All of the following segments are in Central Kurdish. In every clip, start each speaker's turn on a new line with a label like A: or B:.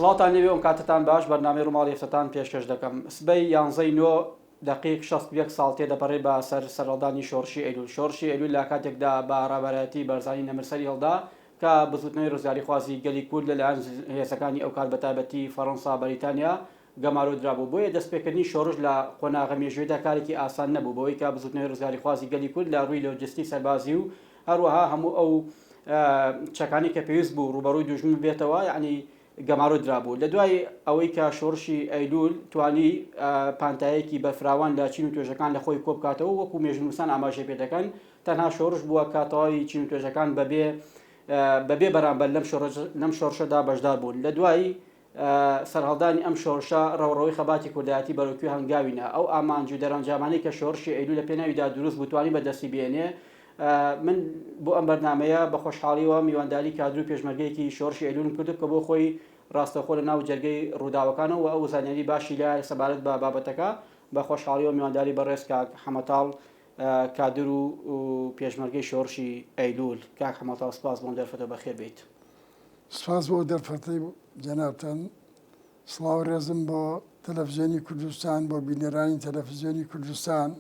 A: سڵاوتان لێبێ ئەم کاتەتان باش بەرنامەی ڕووماڵی هەفتەتان پێشکەش دەکەم سبەی یانزەی نۆ دەقیق 61 ساڵ تێدەپەڕێ بە سەر سەرهەڵدانی شۆڕشی ئەیلول شۆڕشی ئەیلول لە کاتێکدا بە ڕابەرایەتی بارزانی نەمر سەری هەڵدا کە بزوتنەوەی ڕزگاریخوازی گەلی کورد لەلایەن هێزەکانی ئەوکات بەتایبەتی فەڕەنسا بەریتانیا گەمارۆ درابوو، بۆیە دەستپێکردنی شۆڕش لە قۆناغە مێژوویەدا کارێکی ئاسان نەبوو، بەوەی کە بزوتنەوەی ڕزگاریخوازی گەلی کورد لە ڕووی لۆجستی سەربازی و هەروەها هەموو ئەو چەکانەی کە پێویست بوو ڕووبەڕووی دوژمن ببێتەوە یەعنی گەمارۆ درابوو. لە دوای ئەوەی کە شۆڕشی ئەیلوول توانی پانتایەکی بەرفراوان لە چین و توێژەکان لە خۆی کۆبکاتەوە وەکو مێژوونووسان ئاماژەی پێدەکەن تەنها شۆڕش بووە کە تەواوی چین و توێژەکان بەبێ بەبێ بەرامبەر لەم شۆڕشەدا بەشدار بوون. لە دوای سەرهەڵدانی ئەم شۆڕشە ڕەوڕەوەی خەباتی کوردایەتی بەرەو کوێ هەنگاوی نا؟ ئەو ئامانج و دەرەنجامانەی کە شۆڕشی ئەیلول لە پێناویدا دروست بوو توانی بەدەستی بێنێ؟ من بۆ ئەم بەرنامەیە بە خۆشحاڵیەوە میوانداری کادر و پێشمەرگەیەکی شۆڕشی ئەیلولم کردو کە بۆ خۆی ڕاستەوخۆ لە ناو جەرگەی ڕووداوەکانەوە و ئەو زانیاری باشی لایە سەبارەت بە بابەتەکە بە خۆشحاڵیەوە میوانداری بەڕێز کاک حەمەتاڵ کادر و پێشمەرگەی شۆڕشی ئەیلول. کاک حەمەتاڵ سپاس بۆ ئەم دەرفەتە بەخێر بێیت.
B: سپاس بۆ ئەو دەرفەتەی جەنابتان. سڵاو ڕێزم بۆ تەلەفزیۆنی کوردستان، بۆ بینەرانی تەلەفزیۆنی کوردستان.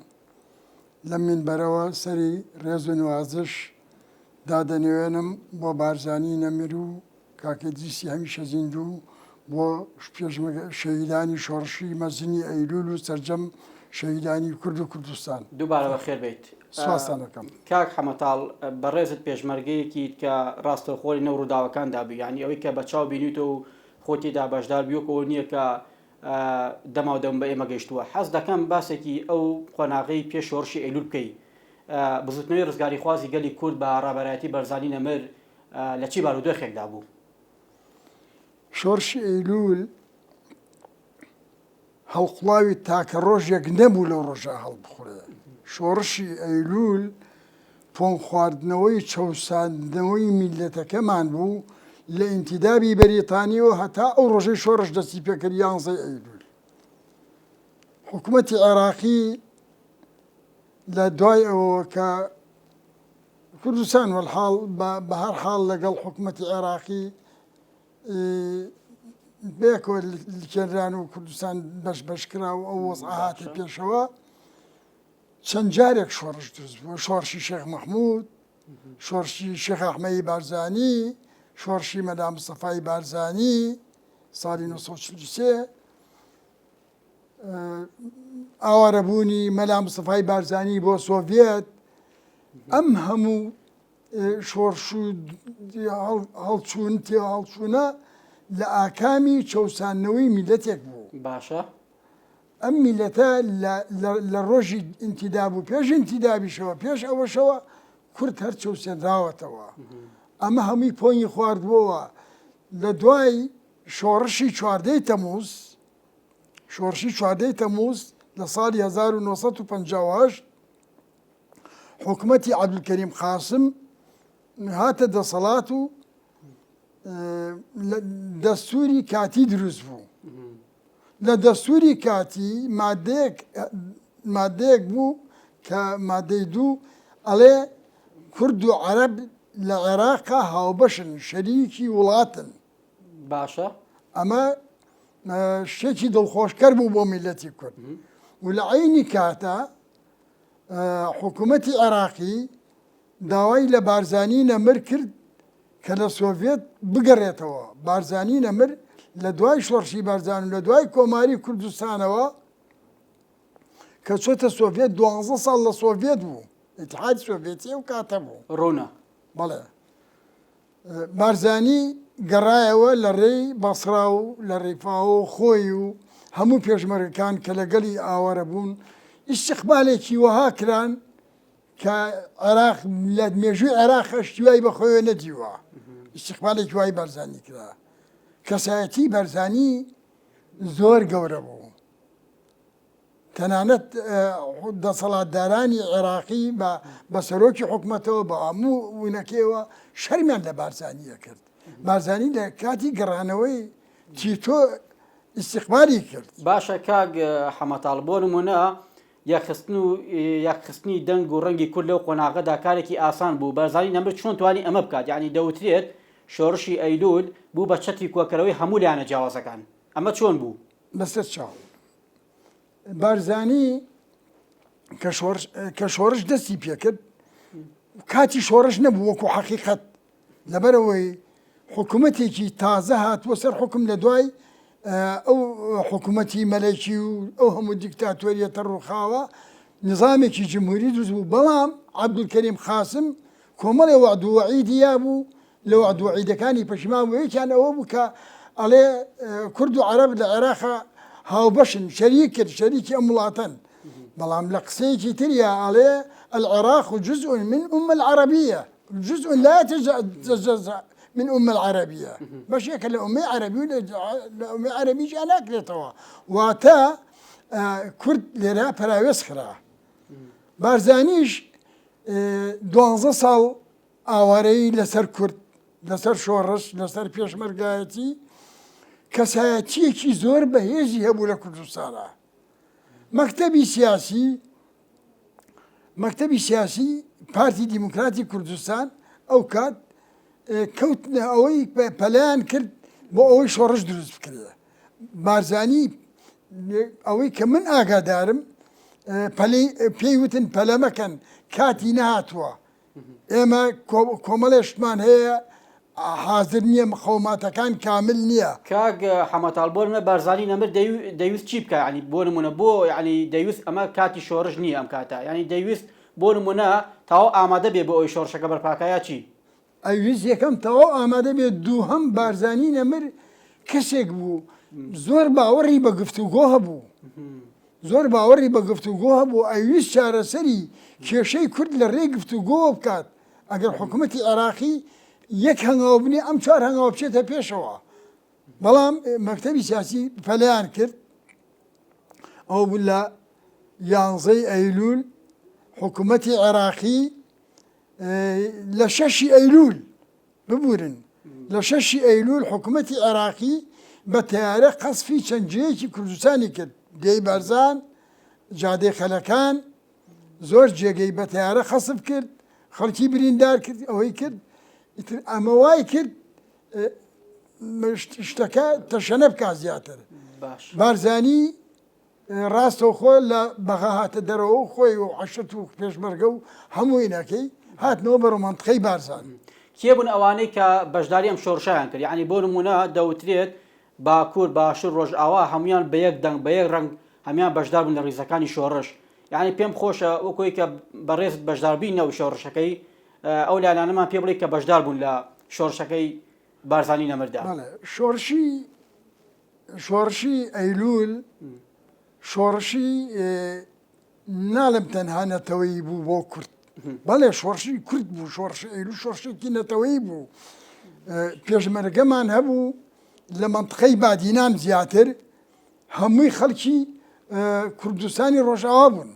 B: لەم مینبەرەوە سەری ڕێز و نوازش دادەنەوێنم بۆ بارزانی نەمر و کاک ئیدریسی هەمیشە زیندوو، بۆ پێشمەرگە شەهیدانی شۆڕشی مەزنی ئەیلوول و سەرجەم شەهیدانی کورد و کوردستان.
A: دووبارە بەخێر بێیت.
B: سپاستان ئەکەم.
A: کاک حەمەتاڵ بەڕێزت پێشمەرگەیەکیت کە ڕاستەوخۆ لەنێو ڕووداوەکاندا بووی یانی ئەوەی کە بە چاو بینیوتە و خۆت تێدا بەشدار بووی وەک ئەوە نییە کە دەماو دەم بە ئێمە گەیشتووە حەز دەکەم باسێکی ئەو قۆناغەی پێش شۆڕشی ئەیلوول بکەی بزوتنەوەی ڕزگاریخوازی گەلی کورد بە ڕابەرایەتی بەرزانی نەمر لە چی بارودۆخێکدا بوو؟
B: شۆڕشی ئەیلوول هەڵقوڵاوی تاکە ڕۆژێک نەبوو لەو ڕۆژە هەڵبخورێ. شۆڕشی ئەیلوول پۆنگخواردنەوەی چەوساندنەوەی میللەتەکەمان بوو لە ئینتیدابی بەریتانیەوە هەتا ئەو ڕۆژەی شۆڕش دەستی پێکرد یانزەی ئەیلوول. حکوومەتی عێراقی لە دوای ئەوەوە کە کوردستان وەلحاڵ بە هەر حاڵ لەگەڵ حکوومەتی عێراقی بەیەکەوە لکێنران و کوردستان بەش بەش کرا و ئەو وەزعە هاتە پێشەوە چەند جارێک شۆڕش دروست بوو شۆڕشی شێخ مەحموود شۆڕشی شێخ ئەحمەدی بارزانی شۆڕشی مەلا مستەفای بارزانی ساڵی 1943 ئاوارەبوونی مەلا مستەفای بارزانی بۆ سۆڤێت ئەم هەموو شۆڕش و هەڵچوون تێهەڵچوونە لە ئاکامی چەوساندنەوەی میللەتێک بوو.
A: باشە.
B: ئەم میللەتە لە ڕۆژی ئینتیداب و پێش ئینتیدابیشەوە پێش ئەوەشەوە کورد هەر چەوسێنراوەتەوە. ئەمە هەمووی پۆنگی خواردبۆوە. لە دوای شۆڕشی چواردەی تەمووز شۆڕشی چواردەی تەمووز لە ساڵی 1958 حکومەتی عەبدولکەریم قاسم هاتە دەسەڵات و دەستوری کاتی دروست بوو لە دەستوری کاتی مادەیەک مادەیەک بوو کە مادەی دوو ئەڵێ کورد و عەرەب لە عێراقا هاوبەشن شەریکی وڵاتن
A: باشە
B: ئەمە شتێکی دڵخۆشکەر بوو بۆ میلەتی کورد و لە عینی کاتە حکوومەتی عێراقی داوای لە بارزانی نەمر کرد کە لە سۆڤێت بگەڕێتەوە. بارزانی نەمر لە دوای شۆڕشی بارزان و لە دوای کۆماری کوردستانەوە کە چۆتە سۆڤێت دوانزە ساڵ لە سۆڤێت بوو، ئیتحادی سۆڤێتی ئەو کاتە بوو.
A: ڕوونە.
B: بەڵێ. بارزانی گەڕایەوە لە ڕێی بەسڕا و لە ڕێی فاوە خۆی و هەموو پێشمەرگەکان کە لەگەڵی ئاوارە بوون ئیستیقبالێکی وەها کران کە عێراق لە مێژووی عێراق شتی وای بە خۆیەوە نەدیوە ئیستیقبالێکی وای بارزانی کرا کەسایەتی بارزانی زۆر گەورە بوو تەنانەت دەسەڵاتدارانی عێراقی بە بە سەرۆکی حکومەتەوە بە هەموو ونەکەیەوە شەرمیان لە بارزانی ئەکرد. بارزانی لە کاتی گەڕانەوەی تیتۆ ئیستیقبالی کرد.
A: باشە کاک حەمەتاڵ بۆ نمونە یەکخستن و یەکخستنی دەنگ و ڕەنگی کورد لەو قۆناغەدا کارێکی ئاسان بوو بارزانی نەمر چۆن توانی ئەمە بکات یانی دەوترێت. شۆڕشی ئەیلول بوو بە چەتری کۆکەرەوەی هەموو لایەنە جیاوازەکان. ئەمە چۆن بوو؟
B: بەسەر چاو. بارزانی کە شۆڕش کە شۆڕش دەستی پێکرد کاتی شۆڕش نەبوو وەکو حەقیقەت لەبەرئەوەی حکوومەتێکی تازە هاتووە سەر حکم لە دوای ئەو حکوومەتی مەلەکی و ئەو هەموو دیکتاتۆریەتە ڕووخاوە نظامێکی جمهوری دروست بوو بەڵام عەبدولکەریم قاسم کۆمەڵێ وەعد و وەعیدی یابوو لە وەعد و وەعیدەکانی پەشیمان بوو یەکیان ئەوە بوو کە ئەڵێ کورد و عەرەب لە عێراقا هاوبەشن شەریکن شەریکی ئەم وڵاتەن بەڵام لە قسەیەکی تریا ئەڵێ العراق جزء من أم العربية جزء لا يتجزأ من أم العربية بەشێکە لە ئومەی عەرەبی و لە ئومەی عەرەبی جیا ناکرێتەوە واتە کورد لێرە پەراوێز خرا بارزانیش دوانزە ساڵ ئاوارەیی لەسەر کورد، لەسەر شۆڕش، لەسەر پێشمەرگایەتی کەسایەتییەکی زۆر بەهێزی هەبوو لە کوردستانا. مەکتەبی سیاسی مەکتەبی سیاسی پارتی دیموکراتی کوردستان ئەو کات کەوتنە ئەوەی پەلیان کرد بۆ ئەوەی شۆڕش دروست بکرێ. بارزانی ئەوەی کە من ئاگادارم پێی وتن پەلە مەکەن کاتی نەهاتووە ئێمە کۆمەڵێ شتمان هەیە حازر نییە مقەوماتەکان کامل نییە.
A: کاک حەمەتاڵ بۆ نمونە بارزانی نەمر دەیوست چی بکا یانی بۆ نمونە بۆ یانی دەیوست ئەمە کاتی شۆرش نییە ئەم کاتە یانی دەیوست بۆ نمونە تەواو ئامادە بێ بۆ ئەوەی شۆرشەکە بەرپاکا یا چی؟
B: ئەویست یەکەم تەواو ئامادە بێت دووهەم بارزانی نەمر کەسێک بوو زۆر باوەڕی بە گفتوگۆ هەبوو زۆر باوەڕی بە گفتوگۆ هەبوو ئەویست چارەسەری کێشەی کورد لە ڕێی گفتوگۆوە بکات ئەگەر حکوومەتی عێراقی یەک هەنگاو بنێ ئەم چوار هەنگاو بچێتە پێشەوە بەڵام مەکتەبی سیاسی پەلیان کرد ئەو بوو لە یانزەی ئەیلول حکوومەتی عێراقی لە شەشی ئەیلول ببورن لە شەشی ئەیلول حکوومەتی عێراقی بە تەیارە قەسفی چەند جێیەکی کوردستانی کرد دێی بەرزان جادەی خەلەکان زۆر جێگەی بە تەیارە قەسف کرد خەڵکی بریندار کرد ئەوەی کرد ئیتر ئەمە وای کرد شتەکە تەشەنە بکات زیاتر بارزانی ڕاستەوخۆ لە بەغا هاتە دەرەوە و خۆی و عەشرەت و پێشمەرگە و هەموو ئینەکەی هاتنەوە بەرەو مەنتقەی بارزان.
A: کێ بوون ئەوانەی کە بەشداری ئەم شۆڕشەیان کرد؟ یەعنی بۆ نموونە دەوترێت باکوور، باشوور، ڕۆژئاوا هەموویان بە یەک دەنگ، بە یەک ڕەنگ هەموویان بەشدار بوون لە ڕیزەکانی شۆڕش. یەعنی پێم خۆشە وەکو ئەوەی کە بەڕێزت بەشداربووی ناو شۆڕشەکەی، ئەو لایەنانەمان پێ بڵێی کە بەشدار بوون لە شۆڕشەکەی بارزانی نەمردا.
B: بەڵێ شۆڕشی شۆڕشی ئەیلوول شۆڕشی ناڵێم تەنها نەتەوەیی بوو بۆ کورد بەڵێ شۆڕشی کورد بوو شۆڕشی ئەیلوول شۆڕشێکی نەتەوەیی بوو پێشمەرگەمان هەبوو لە مەنتقەی بادینان زیاتر هەمووی خەڵکی کوردستانی ڕۆژئاوا بوون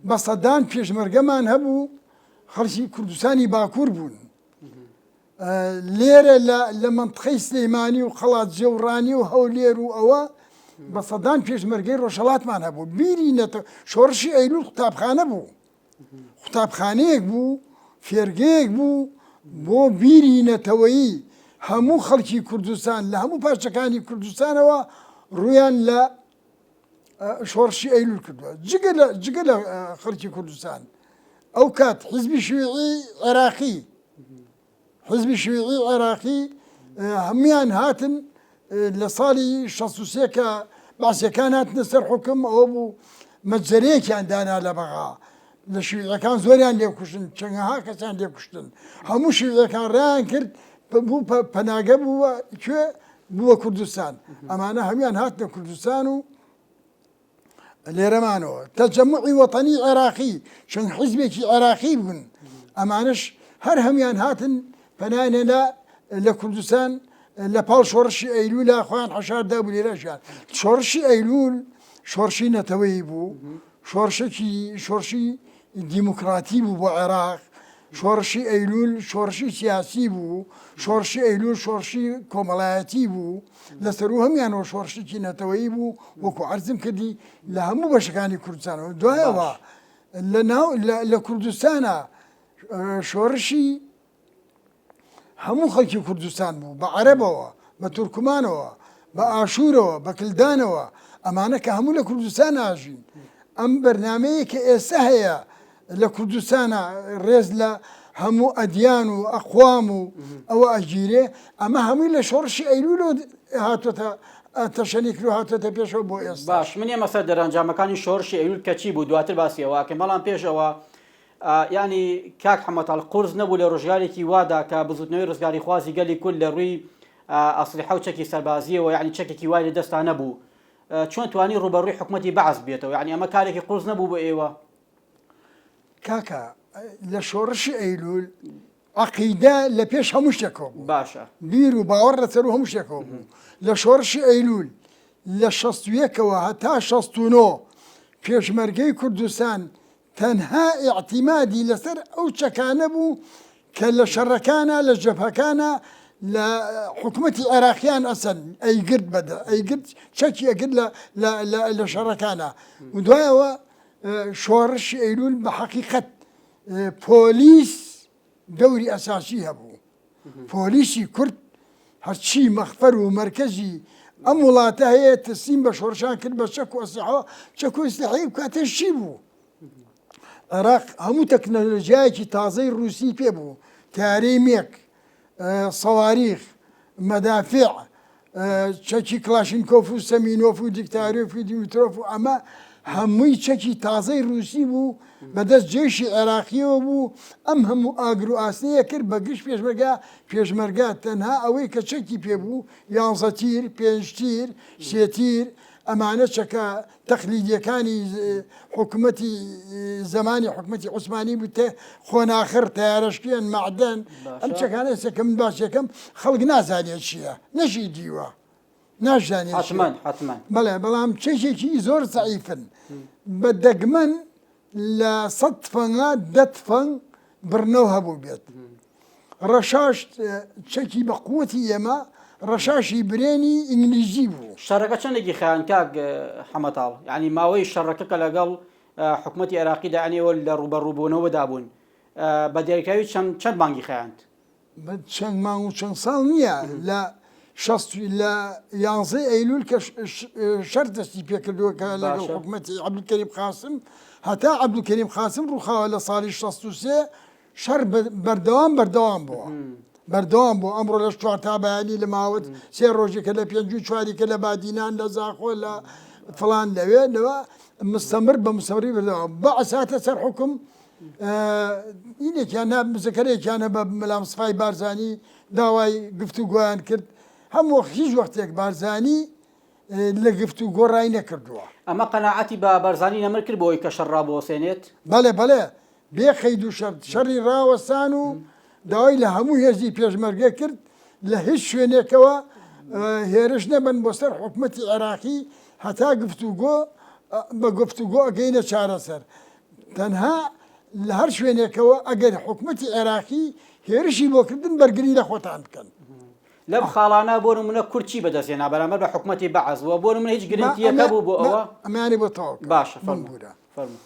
B: بە سەدان پێشمەرگەمان هەبوو خەڵکی کوردستانی باکوور بوون لێرە لە لە مەنتقەی سلەیمانی و قەڵادزێ و ڕانی و هەولێر و ئەوە بە سەدان پێشمەرگەی ڕۆژهەڵاتمان هەبوو بیری نەتە شۆڕشی ئەیلول قوتابخانە بوو قوتابخانەیەک بوو فێرگەیەک بوو بۆ بیری نەتەوەیی هەموو خەڵکی کوردستان لە هەموو پارچەکانی کوردستانەوە ڕویان لە شۆڕشی ئەیلول کردووە جگە لە جگە لە خەڵکی کوردستان ئەو کات حزبی شیوعی عێراقی حزبی شیوعی عێراقی هەمویان هاتن لە ساڵی 63 کە باسیەکان هاتنە سەر حکم ئەوە بوو مەجزەرەیەکیان دانا لە بەغا لە شیوعەکان زۆریان لێکوشتن چەندەها کەسیان لێکوشتن هەموو شیوعەکان ڕایان کرد بوو پەناگە بووە کوێ بووە کوردستان ئەمانە هەموان هاتنە کوردستان و لێرەمانەوە تەجەموعی وەتەنی عێراقی چەند حیزبێکی عێراقی بوون ئەمانش هەر هەموان هاتن پەنایانە لە لە کوردستان لە پاڵ شۆڕشی ئەیلولا خۆیان حەشار دابوو لێرەشیان شۆڕشی ئەیلول شۆڕشی نەتەوەیی بوو شۆڕشێکی شۆڕشی دیموکراتی بوو بۆ عێراق، شۆڕشی ئەیلول شۆڕشی سیاسی بوو، شۆڕشی ئەیلول شۆڕشی کۆمەڵایەتی بوو، لە سەروو هەموویانەوە شۆڕشێکی نەتەوەیی بوو، وەکو عەرزم کردی لە هەموو بەشەکانی کوردستانەوە دوایەوە لە ناو لە کوردستانە شۆڕشی. هەموو خەڵکی کوردستان بوو، بە عەرەبەوە، بە تورکمانەوە، بە ئاشوورەوە، بە کلدانەوە، ئەمانە کە هەموو لە کوردستان ئاژین. ئەم بەرنامەیە کە ئێستا هەیە لە کوردستانا ڕێز لە هەموو ئەدیان و ئەقوام و ئەوە ئەگیرێ، ئەمە هەمووی لە شۆڕشی ئەیلوولەوە هاتۆتە تەشەنی کرد و هاتۆتە پێشەوە بۆ ئێستاش.
A: باش من یەمە سەر دەرەنجامەکانی شۆڕشی ئەیلوول کە چی بوو دواتر باسی ئەوە ئەکەین بەڵام پێش ئەوە یانی کاک حەمەتاڵ قورس نەبوو لە ڕۆژگارێکی وادا کە بزوتنەوەی ڕزگاریخوازی گەلی کورد لە ڕووی ئەسلیحە و چەکی سەربازیەوە یانی چەکێکی وای لە دەستا نەبوو چۆن توانی ڕووبەڕووی حکومەتی بەعس بێتەوە یانی ئەمە کارێکی قورس نەبوو بۆ ئێوە؟
B: کاکە لە شۆڕشی ئەیلول عەقیدە لە پێش هەموو شتێکەوە بوو.
A: باشە.
B: بیر و باوەڕ لە سەروو هەموو شتێکەوە بوو. لە شۆڕشی ئەیلوول لە 61ەوە هەتا 69 پێشمەرگەی کوردستان تەنها ئیعتیمادی لەسەر ئەو چەکانە بوو کە لە شەڕەکانا لە جەبهەکانا لە حکومەتی عێراقیان ئەسەن ئەیگرت بەدە ئەیگرت چەکی ئەگرت لە لە لە لە شەڕەکانا و دوایەوە شۆڕشی ئەیلوول بە حەقیقەت پۆلیس دەوری ئەساسی هەبوو. پۆلیسی کورد هەرچی مەخفەر و مەرکەزی ئەم وڵاتە هەیە تەسلیم بە شۆڕشان کرد بە چەک و ئەسلحەوە، چەک و ئەسلحەی ئەو کاتەش چی بوو؟ عێراق هەموو تەکنەلۆژیایەکی تازەی ڕووسی پێ بوو، تەیارەی مێک، سەواریخ، مەدافع، چەکی کڵاشینکۆف و سەمینۆف و دیکتارۆف و دیمیترۆف و ئەمە هەمووی چەکی تازەی ڕووسی بوو بەدەست جێشی عێراقیەوە بوو ئەم هەموو ئاگر و ئاسنەیە کرد بە گشت پێشمەرگە پێشمەرگە تەنها ئەوەی کە چەکی پێ بوو یانزە تیر پێنج تیر سێ تیر ئەمانە چەکە تەقلیدیەکانی حکومەتی زەمانی حکومەتی عوسمانی بوو تێ خۆناخڕ تەیارەشکێن مەعدەن ئەم چەکانە ئێستا کە من باسی ئەکەم خەڵک نازانێت چییە نەشی دیوە ناشزانێت چییە.
A: حەتمەن حەتمەن.
B: بەڵێ بەڵام چەکێکی زۆر زەعیفن بە دەگمەن لە سەد تفەنگا دە تفەنگ بڕنەو هەبوو بێت. ڕەشاش چەکی بە قوتی ئێمە ڕەشاشی برێنی ئینگلیزی بوو.
A: شەڕەکە چەندێکی خایاند کاک حەمەتاڵ؟ یانی ماوەی شەڕەکە کە لەگەڵ حکومەتی عێراقیدا یانی ئێوە لە ڕووبەڕووبوونەوەدا بوون بە دیاریکراوی چەند چەند مانگی خایاند؟
B: چەند مانگ و چەند ساڵ نییە لە شەست لە یانزەی ئەیلول کە شەر دەستی پێکردووە کە لەگەڵ حکومەتی عەبدولکەریم قاسم هەتا عەبدولکەریم قاسم ڕووخاوە لە ساڵی 63 شەڕ بەردەوام بەردەوام بووە بەردەوام بوو ئەمڕۆ لە چوار تا بەیانی لە ماوەت سێ ڕۆژێکە لە پێنج و چواری کە لە بادینان لە زاخۆ لە فڵان لەوێ لەوە مستەمر بە مستەمری بەردەوام بەعس هاتە سەر حوکم ئینێکیان نا مزەکەرێکیانە بە مەلا مستەفای بارزانی داوای گفتوگۆیان کرد هەموو هیچ وەختێک بارزانی لە گفتوگۆ ڕای نەکردووە.
A: ئەمە قەناعەتی بە بارزانی نەمر کرد بۆ ئەوەی کە شەڕ ڕابوەسێنێت؟
B: بەڵێ بەڵێ بێ قەید و شەرت شەڕی ڕاوەستان و داوای لە هەموو هێزی پێشمەرگە کرد لە هیچ شوێنێکەوە هێرش نەبەن بۆ سەر حکومەتی عێراقی هەتا گفتوگۆ بە گفتوگۆ ئەگەینە چارەسەر تەنها لە هەر شوێنێکەوە ئەگەر حکومەتی عێراقی هێرشی بۆ کردن بەرگری لە خۆتان بکەن.
A: لەم خاڵانە بۆ نمونە کورد چی بەدەست هێنا بەرامبەر بە حکومەتی بەعس و بۆ نمونە هیچ گرنتیەک هەبوو بۆ ئەوە؟
B: ئەمانی بۆ تەواو
A: باشە فەرموو.
B: فەرموو.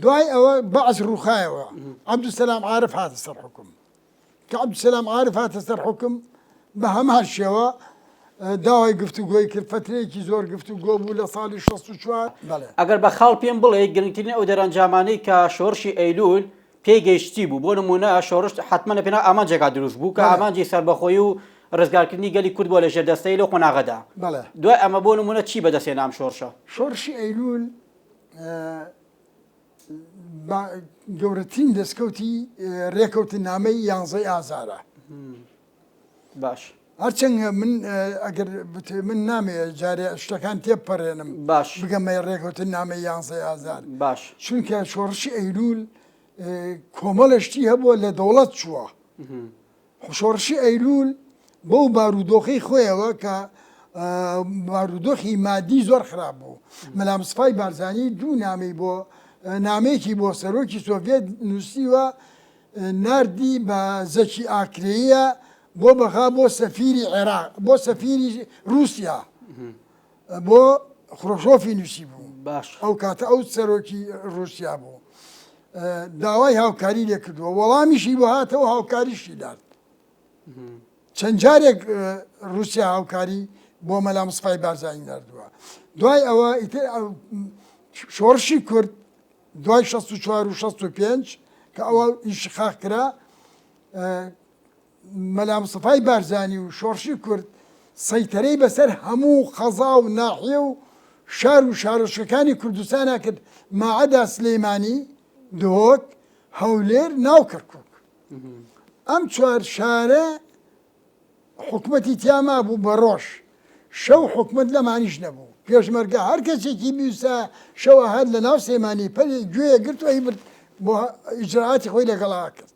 B: دوای ئەوە بەعس ڕووخایەوە عەبدولسەلام عارف هاتە سەر حوکم کە عەبدولسەلام عارف هاتە سەر حوکم بە هەمان شێوە داوای گفتوگۆی کرد فترەیەکی زۆر گفتوگۆ بوو لە ساڵی 64 بەڵێ
A: ئەگەر بە خاڵ پێم بڵێ گرنگترین ئەو دەرەنجامانەی کە شۆڕشی ئەیلول پێی گەیشتی بوو بۆ نمونە شۆڕش حتمما لە پێناو ئامانجێکا دروست بوو کە ئامانجی سەربەخۆیی و ڕزگارکردنی گەلی کورد بووە لە ژێردەستەیی لەو قۆناغەدا دوای ئەمە بۆ نمونە چی بەدەستهێنا ئەم شۆڕشە؟
B: شۆڕشی ئەیلول گەورەترین دەستکەوتی رێکەوتنامەی یانزەی ئازارە.
A: باش.
B: هەرچەند من ئەگەر من نامەیە جارێ شتەکان تێپەڕێنم
A: باش
B: بگەمە ڕێکەوتن نامەی یانزەی ئازار
A: باش
B: چونکە شۆڕشی ئەیلول کۆمەڵە شتی هەبووە لە دەوڵەت چووە شۆڕشی ئەیلوول بەو بارودۆخەی خۆیەوە کە بارودۆخی مادی زۆر خراپ بوو، مەلا مستەفای بارزانی دوو نامەی بۆ نامەیەکی بۆ سەرۆکی سۆڤێت نووسیوە ناردی بە زەکی ئاکرێیە بۆ بەغا بۆ سەفیری عێراق بۆ سەفیری رووسیا بۆ خرۆشۆفی نووسی بوو
A: باش
B: ئەو کاتە ئەو سەرۆکی رووسیا بوو داوای هاوکاری لێ کردووە وەڵامیشی بۆ هاتەوە هاوکاریشی دارد. چەند جارێک رووسیا هاوکاری بۆ مەلا مستەفای بارزانی نردووە دوای ئەوە ئیتر شۆڕشی کورد دوای 64 و 65 کە ئەوە ئینشقاق کرا مەلا مستەفای بارزانی و شۆڕشی کورد سەیتەرەی بەسەر هەموو قەزا و ناحیە و شار و شارۆچکەکانی کوردستانا کرد ماعەدا سلەیمانی، دهۆک، هەولێر ناو کەرکوک. ئەم چوار شارە حکومەتی تیا مابوو بە ڕۆژ شەو حکومەت لەمانیش نەبوو پێشمەرگە هەر کەسێکی بیوسا شەو ئەهات لە ناو سلێمانی پەلی گوێ گرت و ئەیبرد بۆ ئیجرائاتی خۆی لەگەڵا کرد.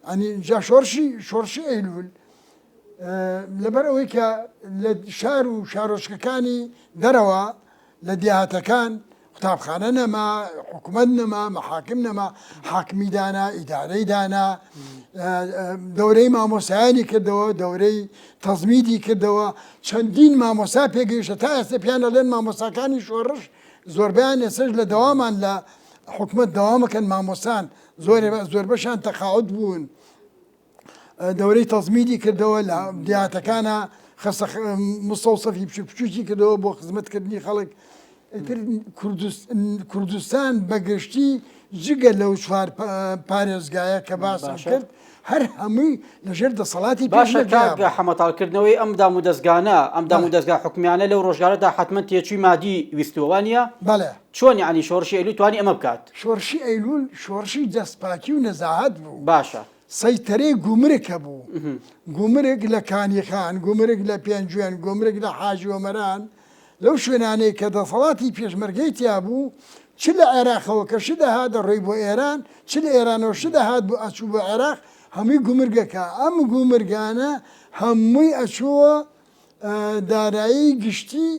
B: ئەنی جا شۆڕشی شۆڕشی ئەیلول لەبەر ئەوەی کە لە شار و شارۆچکەکانی دەرەوە لە دێهاتەکان قوتابخانە نەما حکوومەت نەما مەحاکم نەما حاکمی دانا ئیدارەی دانا دەورەی مامۆسایانی کردەوە دەورەی تەزمیدی کردەوە چەندین مامۆسا پێگەیشتە تا ئێستا پیان دەڵێن مامۆساکانی شۆڕش زۆربیان ئێستش لە دەوامان لە حکومەت دەوامەکەن مامۆسان زۆربەشیان تەقاعد بوون دەورەی تەزمیدی کردەوە لە دیاتەکانە خەسە مستەوسەفی بچوک بچوکی کردەوە بۆ خزمەتکردنی خەڵک ئیتر کوردستان بەگشتی جگە لەو چوار پارێزگایە کە باسم کرد هەر هەمووی لەژێر دەسەڵاتی
A: باشە کاک حەمەتاڵ کردنەوەی ئەم دام و دەزگانە ئەم دام و دەزگا حکومیانە لەو ڕۆژگارەدا حتمما تێچووی مادی ویستووە وانە
B: بەڵێ
A: چۆن یعنی شۆڕشی ئەیلول توانی ئەمە بکات؟
B: شۆڕشی ئەیلول شۆڕشی دەستپاکی و نەزاهەت بوو.
A: باشە.
B: سەیتەرەی گومرک هەبوو. گومرک لە کانیخان، گومرک لە پێنجوێن، گومرک لە حاجی ئۆمەران، لەو شوێنانەی کە دەسەڵاتی پێشمەرگەی تیا بوو، چ لە عێراقەوە کە شت دەهات دەڕۆی بۆ ئێران، چ لە ئێرانەوە شت دەهات بۆ ئەچوو بۆ عێراق، هەمووی گومرگەکە. ئەم گومرگانە هەمووی ئەچووە دارایی گشتی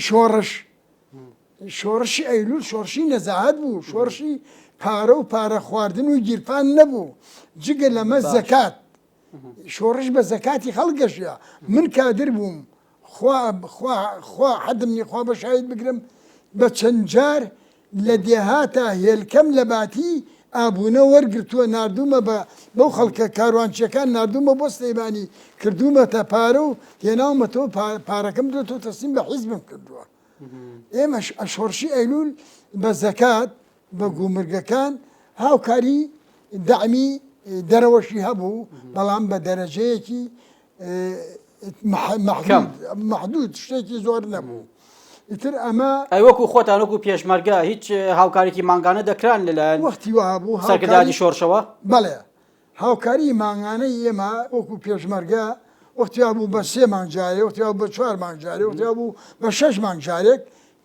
B: شۆڕش. شۆڕشی ئەیلول شۆڕشی نەزاهەت بوو، شۆڕشی پارە و پارە خواردن و گیرفان نەبوو، جگە لەمە زەکات، شۆڕش بە زەکاتی خەڵک گەشە، من کادر بووم خوا خوا خوا حەدم نیە خوا بە شاهید بگرم بە چەند جار لە دێهاتا هێلکەم لە باتی ئابوونە وەرگرتووە ناردوومە بە بەو خەڵکە کاروانچیەکان ناردوومە بۆ سلەیمانی کردوومەتە پارە و هێناومەتەوە پارەکەم دۆتەوە تەسلیم بە حیزبم کردووە. ئێمەش شۆڕشی ئەیلول بە زەکات بە گومرگەکان هاوکاری دەعمی دەرەوەشی هەبوو بەڵام بە دەرەجەیەکی محدود شتێکی زۆر نەبوو ئیتر ئەمە
A: ئەی وەکو خۆتان وەکو پێشمەرگە هیچ هاوکارێکی مانگانە دەکران لەلایەن
B: وەختی وابوو
A: سەرکردایەتی شۆڕشەوە؟
B: بەڵێ هاوکاری مانگانەی ئێمە وەکو پێشمەرگە وەختی وابوو بە سێ مانگ جارێ، وەختی وابوو بە چوار مانگ جارێ، وەختی وابوو بە شەش مانگ جارێک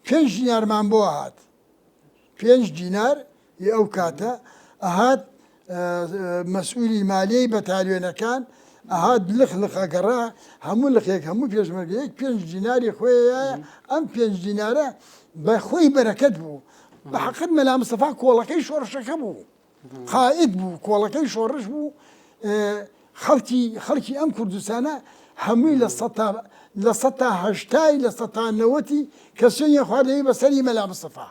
B: پێنج دینارمان بۆ ئەهات. پێنج دینار ی ئەو کاتە ئەهات مەسئولی مالیەی بەتالیۆنەکان ئەهات لق لق ئەگەڕا هەموو لقێک هەموو پێشمەرگەیەک پێنج دیناری خۆیە ئەم پێنج دینارە بە خۆی بەرەکەت بوو. بە حەقت مەلا مستەفا کۆڵەکەی شۆڕشەکە بوو. قائید بوو، کۆڵەکەی شۆڕش بوو، خەڵکی خەڵکی ئەم کوردستانە هەمووی لە سەتا لە سەتا هەشتای لە سەتا نەوەتی کە سوێنیان خواردەوی بە سەری مەلا مستەفا.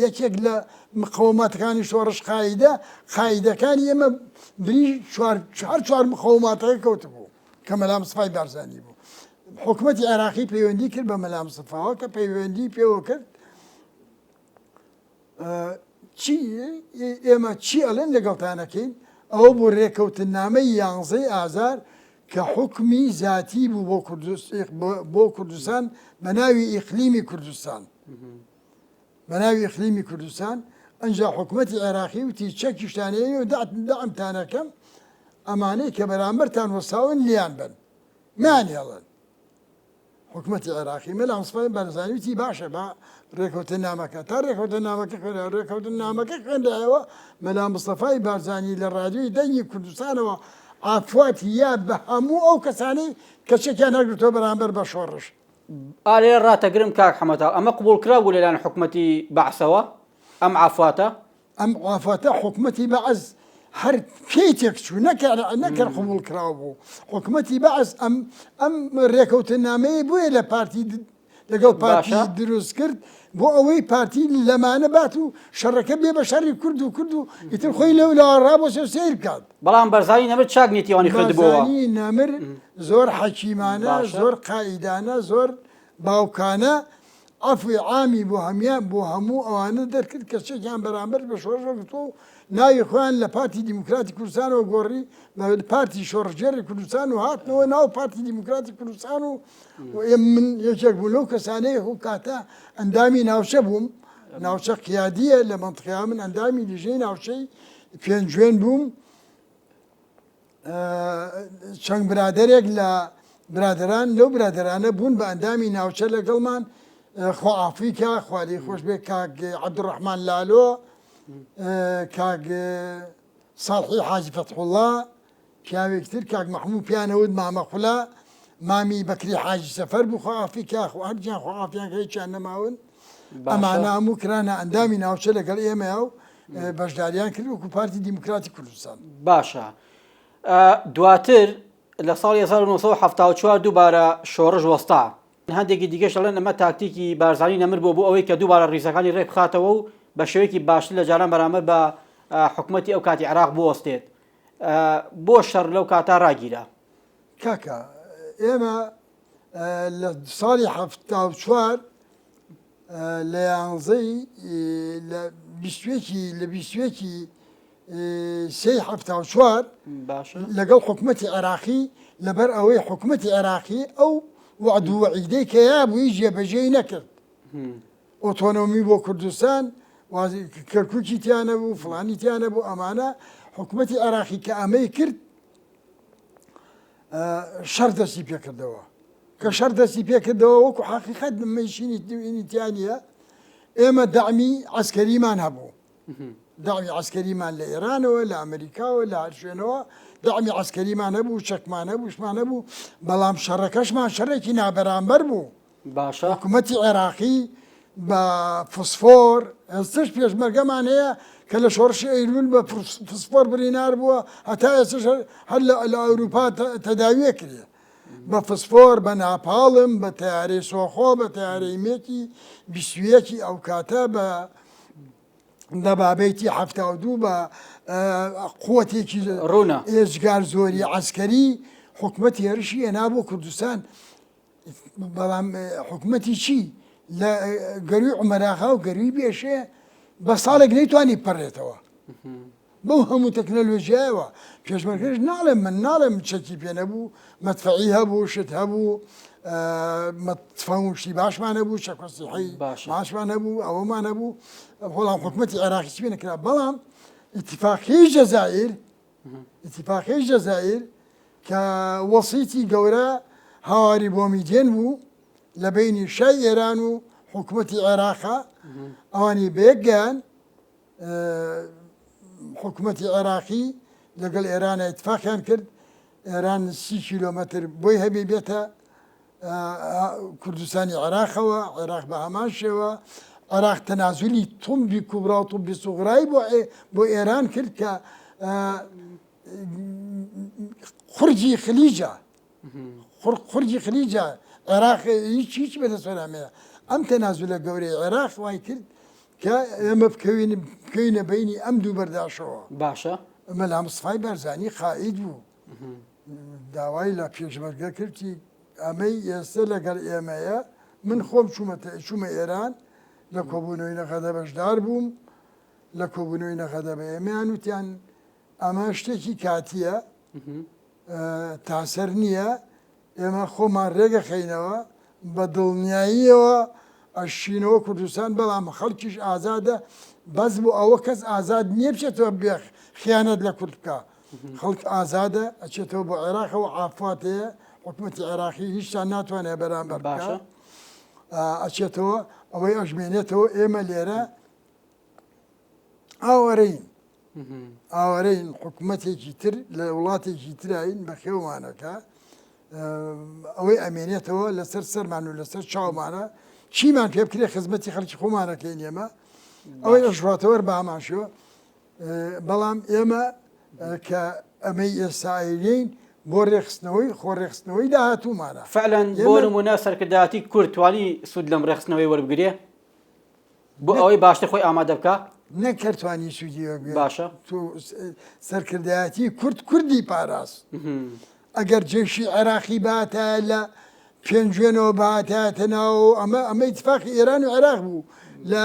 B: یەکێک لە مقەوماتەکانی شۆڕش قائیدە، قائیدەکانی ئێمە بری چوار هەر چوار مقەوماتەکە کەوتبوو کە مەلا مستەفای بارزانی بوو. حکوومەتی عێراقی پەیوەندی کرد بە مەلا مستەفاوە کە پەیوەندی پێوە کرد چی ئێمە چی ئەڵێن لەگەڵتانەکەین ئەوە بوو رێکەوتننامەی یانزەی ئازار کە حوکمی زاتی بوو بۆ بۆ کوردستان بە ناوی ئیقلیمی کوردستان بە ناوی ئیقلیمی کوردستان ئەنجا حکوومەتی عێراقی وتی چەکیشتانەیە و دەعمتانەکەم ئەمانەی کە بەرامبەرتان وەساون لیان بن نانێڵن حکومەتی عێراقی مەلا مستەفای بارزانی وتی باشە با ڕێکەوتننامەکە تا ڕێکەوتننامەکە خوێنرا ڕێکەوتننامەکە خوێنرایەوە مەلا مستەفای بارزانی لە ڕادیۆی دەنگی کوردستانەوە عافواتی یا بە هەموو ئەو کەسانەی کە چەکیان هەڵگرتووە بەرامبەر بە شۆڕش.
A: ئا لێرە ڕاتەگرم کاک حەمەتاڵ ئەمە قبوڵکراو بوو لەلایەن حکومەتی بەعسەوە ئەم عافواتە؟
B: ئەم عافەتە حکومەتی بەعس هەر پێی تێکچوو نەکە نەکەر قبوڵ کراو بوو حکومەتی بەعس ئەم ئەم ڕێکەوتنامەیە بۆیە لە پارتی. لەگەڵ پارتی دروست کرد بۆ ئەوەی پارتی لەمانە بات و شەڕەکە بێ بە شەڕی کورد و کورد و ئیتر خۆی لەو لاوە ڕابۆسێ و سەیر بکات.
A: بەڵام بەرزانی نەمر چاک نیەتی ئەوانی خوێندبۆوە.
B: بارزانی نەمر زۆر حەکیمانە، زۆر قائیدانە، زۆر باوکانە عەفوی عامی بۆ هەمیان بۆ هەموو ئەوانە دەرکرد کە چەکیان بەرامبەر بە شۆڕش هەڵگرتووە و ناوی خۆیان لە پارتی دیموکراتی کوردستانەوە گۆڕی بە پارتی شۆڕشگێڕی کوردستان و هاتنەوە ناو پارتی دیموکراتی کوردستان و من یەکێک بوو لەو کەسانەی ئەو کاتە ئەندامی ناوچە بووم ناوچە قیادیە لە مەنتقیا من ئەندامی لیژنەی ناوچەی پێنجوێن بووم چەند برادەرێک لە برادەران لەو برادەرانە بوون بە ئەندامی ناوچە لەگەڵمان خوا ئافریکا خواری خۆش بێ کاک عەبدوڕەحمان لالۆ کاک ساڵحی حاجی فەتحوڵا پیاوێکی تر کاک مەحموو پیانەوت مامە خولا مامی بەکری حاجی سەفەر بوو خوا ئافریکا خۆ هەرجیان خوا ئافیان کە هیچیان نەماون ئەمانە هەموو کرانە ئەندامی ناوچە لەگەڵ ئێمە و بەشداریان کرد وەکو پارتی دیموکراتی کوردستان.
A: باشە دواتر لە ساڵی 1974 دووبارە شۆڕش وەستا هەندێکی دیکەش دەڵێن ئەمە تاکتیکی بارزانی نەمر بووە بۆ ئەوەی کە دووبارە ڕیزەکانی ڕێک بخاتەوە و بە شێوەیەکی باشتر لە جاران بەرامبەر بە حکومەتی ئەو کاتی عێراق بوەستێت بۆ شەڕ لەو کاتە ڕاگیرا؟
B: کاکە ئێمە لە ساڵی 74 لە یانزەی لە بیستوێکی لە بیستوێکی سێی 74 لەگەڵ حکوومەتی عێراقی لەبەر ئەوەی حکوومەتی عێراقی ئەو وعد و وەعیدەی کە یابووی جێبەجێی نەکرد ئۆتۆنۆمی بۆ کوردستان کەرکوکی تیانە بوو فلانی تیانە بوو ئەمانە حکوومەتی عێراقی کە ئەمەی کرد شەر دەستی پێکردەوە کە شەر دەستی پێکردەوە وەکو حەقیقەت نمەیشینی دوینی تیا نییە ئێمە دەعمی عەسکەریمان هەبوو دەعمی عەسکەریمان لە ئێرانەوە لە ئەمریکاوە لە هەر شوێنەوە دەعمی عەسکەریمان هەبوو چەکمان هەبوو شمان هەبوو بەڵام شەڕەکەشمان شەڕێکی نابەرامبەر بوو
A: باشە.
B: حکومەتی عێراقی بە فسفۆر، ئێستش پێشمەرگەمان هەیە کە لە شۆڕشی ئەیلول بە فسفۆر برینار بووە، هەتا ئێستش هەر لە ئەوروپا تەداویە کرێ. بە فسفۆر، بە ناپاڵم، بە تەیارەی سۆخۆ، بە تەیارەی مێکی 21 ئەو کاتە بە دەبابەی تی 72 بە قوتێکی
A: ڕوونە
B: ئێجگار زۆری عەسکەری حکومەت هێرشی هێنا بۆ کوردستان. بەڵام حکومەتی چی لە گەروی عومەراغا و گەروی بێشێ بە ساڵێک نەیتوانی پەڕێتەوە بەو هەموو تەکنەلۆژیایەوە پێشمەرگەش ناڵێم من ناڵێم چەکی پێ نەبوو مەدفەعی هەبوو شت هەبوو مەتفەنگ و شتی باشمان هەبوو چەکۆسیحی باشمان هەبوو ئەوەمان هەبوو بەڵام حکومەتی عێراقی چی پێ نەکرا بەڵام ئیتیفاقی جەزائیر ئیتیفاقی جەزائیر کە وەسیتی گەورە هاواری بۆمیدێن بوو لە بەینی شای ئێران و حکوومەتی عێراقا ئەوانی بەیەک گەیان حکوومەتی عێراقی لەگەڵ ئێران ئیتفاقیان کرد ئێران سی کیلۆمەتر بۆی هەبێ بێتە کوردستانی عێراقەوە عێراق بە هەمان شێوە عێراق تەنازولی تومبی کوبرا و تومبی سوغرای بۆ بۆ ئێران کرد کە قورگی خلیجە قورگی خلیجە عێراق هیچ هیچ بەدەستوەرامەیە ئەم تەنازولە گەورەی عێراق وای کرد کە ئێمە بکەوین بکەینە بینی ئەم دوو بەرداشەوە
A: باشە
B: مەلا مستەفای بارزانی قائید بوو داوای لە پێشمەرگە کردی ئەمەی ئێستا لەگەڵ ئێمەیە من خۆم چوومەتە چوومە ئێران لە کۆبوونەوەی نەغەدە بەشدار بووم لە کۆبوونەوەی نەغەدە بە ئێمەیان وتیان ئەمە شتێکی کاتییە تاسەر نییە ئێمە خۆمان رێگەخەینەوە بە دڵنیاییەوە ئەشینەوە کوردستان بەڵام خەڵکیش ئازادە بەس بۆ ئەوە کەس ئازاد نییە بچێتەوە بێ خیانەت لە کورد بکە خەڵک ئازادە ئەچێتەوە بۆ عێراقەوە عافوات هەیە حکوومەتی عێراقی هیچتان ناتوانێت بەرامبەر باشە ئەچێتەوە ئەوەی ئەژمێنێتەوە ئێمە لێرە ئاوارەین ئاوارەین حکومەتێکی تر لە وڵاتێکی تراین بەخێومانەکە ئەوەی ئەمێنێتەوە لەسەر سەرمان و لەسەر چاومانە چیمان پێ بکرێ خزمەتی خەڵکی خۆمانەکەین ئێمە ئەوەی ئەژڕاتەوەر بە هەمان شێوە بەڵام ئێمە کە ئەمەی ئێستا ئەیلین. بۆ ڕێکخستنەوەی خۆ ڕێکخستنەوەی داهاتوومانە.
A: فعلەن بۆ نموونە سەرکردایەتی کورد توانی سوود لەم ڕێکخستنەوەی وەربگرێ بۆ ئەوەی باشتر خۆی ئامادە بکا؟
B: نەک هەر توانی سوودی وەربگرێ
A: باشە.
B: سەرکردایەتی کورد کوردی پاراست. ئەگەر جەیشی عێراقی بهاتایە لە پێنجوێنەوە بهاتایەتە ناوەوە ئەمە ئەمە ئیتفاقی ئێران و عێراق بوو لە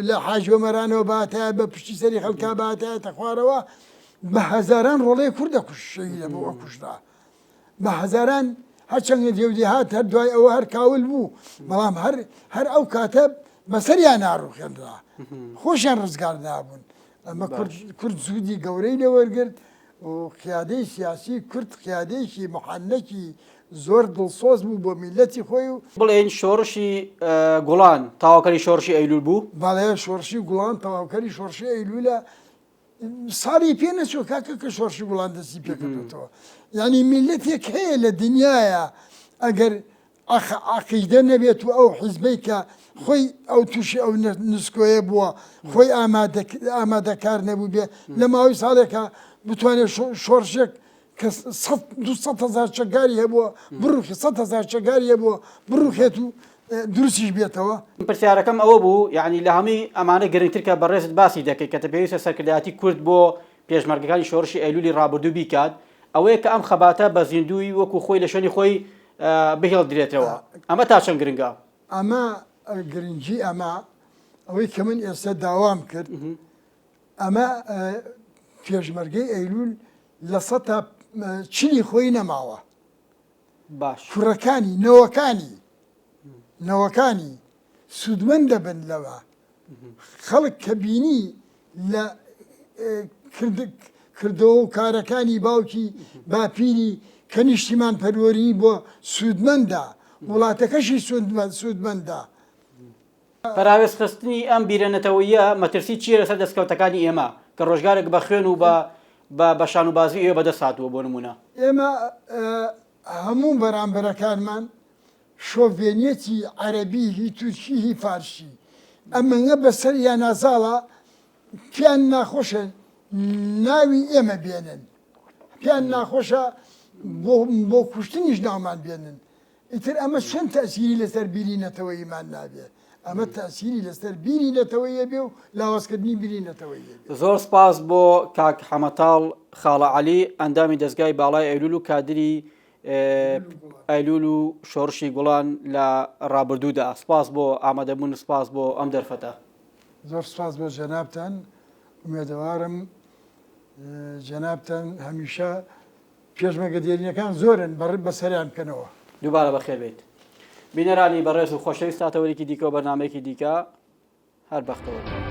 B: لە حاجی ئۆمەرانەوە بهاتایە بە پشتی سەری خەڵکا بهاتایەتە خوارەوە بە هەزاران ڕۆڵەی کورد دەکوشت شەهید دەبوو ئەکوژرا بە هەزاران هەرچەندە دێودێهات هەر دوای ئەوە هەر کاول بوو بەڵام هەر هەر ئەو کاتە بەسەریان ناڕوخێنرا خۆشیان ڕزگار نابوون ئەمە کورد کورد سوودی گەورەی لێوەرگرت و قیادەی سیاسی کورد قیادەیەکی محەنەکی زۆر دڵسۆز بوو بۆ میللەتی خۆی و.
A: بڵێین شۆڕشی گوڵان تەواوکەری شۆڕشی ئەیلوول بوو؟
B: بەڵێ شۆڕشی گوڵان تەواوکەری شۆڕشی ئەیلوولە، ساڵی پێ نەچووە کاکە کە شۆڕشی گوڵان دەستی پێ کردوێتەوە یعنی میللەتێک هەیە لە دنیاە ئەگەر عەقیدە نەبێت و ئەو حیزبەی کە خۆی ئەو تووشی ئەو نسکۆیە بووە خۆی ئامادەکار نەبوو بێ لە ماوەی ساڵێکە بتوانێت شۆڕشێک کە 200 هزار چەکداری هەبووە بڕوخی 100 هزار چەکداری هەبووە بڕوخێت و دروستیش بێتەوە.
A: پرسیارەکەم ئەوە بوو یعنی لە هەمووی ئەمانە گرنگتر کە بەڕێزت باسی دەکەیت کە پێویستە سەرکردایەتی کورد بۆ پێشمەرگەکانی شۆڕشی ئەیلولی ڕابردوو بیکات ئەوەیە کە ئەم خەباتە بە زیندووی وەکو خۆی لە شوێنی خۆی بهێڵدرێتەوە ئەمە تا چەند گرنگە؟
B: ئەمە گرنگی ئەمە ئەوەی کە من ئێستا داوام کرد ئەمە پێشمەرگەی ئەیلول لە سەتا چلی خۆی نەماوە
A: باش
B: کوڕەکانی نەوەکانی نەوەکانی سوودمەند دەبن لەوە خەڵک کە بینی لە کردەوە و کارەکانی باوکی باپیری کە نیشتیمان پەروەری بۆ سوودمەندە وڵاتەکەشی سوودمەندە.
A: پەراوێزخستنی ئەم بیرە نەتەوەییە مەترسی چییە لەسەر دەستکەوتەکانی ئێمە کە ڕۆژگارێک بە خوێن و بە بە شان و بازوی ئێوە بەدەست هاتووە بۆ نموونە؟
B: ئێمە هەموو بەرامبەرەکانمان شۆڤێنیەتی عەرەبی هی تورکی هی فارسی ئەمەنگە بەسەریانا زاڵە پێیان ناخۆشە ناوی ئێمە بێنن پێیان ناخۆشە بۆ کوشتنیش ناومان بێنن ئیتر ئەمە چۆن تەسیری لەسەر بیری نەتەوەیمان نابێ ئەمە تەسیری لەسەر بیری نەتەوەیە بێ و لاوازکردنی بیری نەتەوەیە
A: زۆر سپاس بۆ کاک حەمەتاڵ خاڵە عەلی ئەندامی دەزگای باڵای ئەیلول و کادری ئەیلول و شۆڕشی گوڵان لە ڕابردوودا سپاس بۆ ئامادەبوون سپاس بۆ ئەم دەرفەتە.
B: زۆر سپاس بۆ جەنابتان ئومێدەوارم جەنابتان هەمیشە پێشمەرگە دێرینەکان زۆرن بەڕ بەسەریان بکەنەوە.
A: دووبارە بەخێر بێیت بینەرانی بەڕێز و خۆشەویست تا تەوەرێکی دیکە و بەرنامەیەکی دیکە هەر بەختەوەر بن.